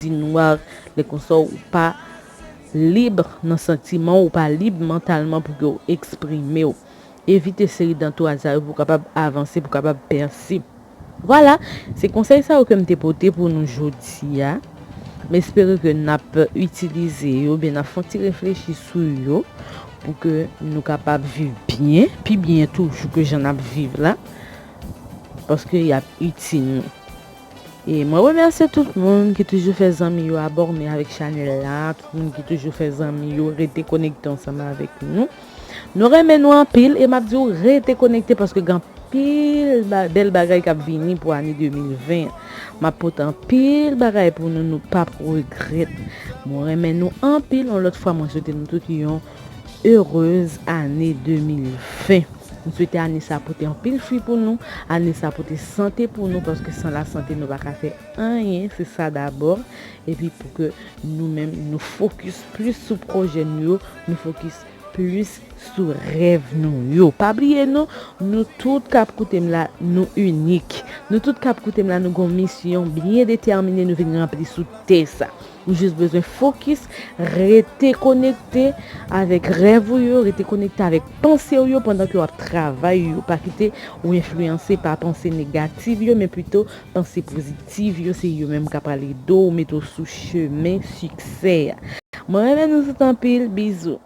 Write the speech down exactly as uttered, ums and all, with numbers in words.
di nwa, lè konsa ou pa lib nan santiman, ou pa lib mantalman pou ke w eksprime w. Evite seri dantouray sa yo pou w kapab avanse, pou w kapab pèse. Vwala, se konsèy sa yo ke m te pote pou nou jodi a. M espere ke n ap itilize yo, oubyen n ap fè yon ti reflechi sou yo, pou ke nou kapab viv byen, pi byen toujou ke jan n ap viv la, paske y ap itil nou. E mwen remèsye tout moun ki toujou fè zanmi yo abòne avèk chanèl la, tout moun ki toujou fè zanmi yo rete konekte ansanm avèk nou. Nou renmen nou anpil e m ap di w rete konekte paske gen anpil ba- bèl bagay k ap vini pou ane de mil ven. M ap pote anpil bagay pou nou, nou p ap regrèt. Mwen renmen nou anpil, yon lòt fwa mwen swete nou tout yon erez ane de mil ven. M swete ane sa pote anpil fwi pou nou, ane sa pote sante pou nou, paske san lasante nou pa ka fè anyen, se sa dabò. Epi pou ke nou menm nou fokis plis sou pwojè nou yo, nou fokis plis sou rèv nou yo. Pa bliye non, nou tout k ap koute m la, nou inik. Nou tout k ap koute m la, nou gon misyon byen detèmine nou vin ranpli sou tè sa. Ou jis bezwen fokis, rete konekte avèk rèv ou yo, rete konekte avèk panse w yo pandan ke w ap travay yo. Pa kite ou enfliyanse pa panse negatif yo, men pito panse pozitif yo, se yo menm k ap pral ede w mete w sou chemen siksè a. Mwen renmen nou tout anpil, bizou.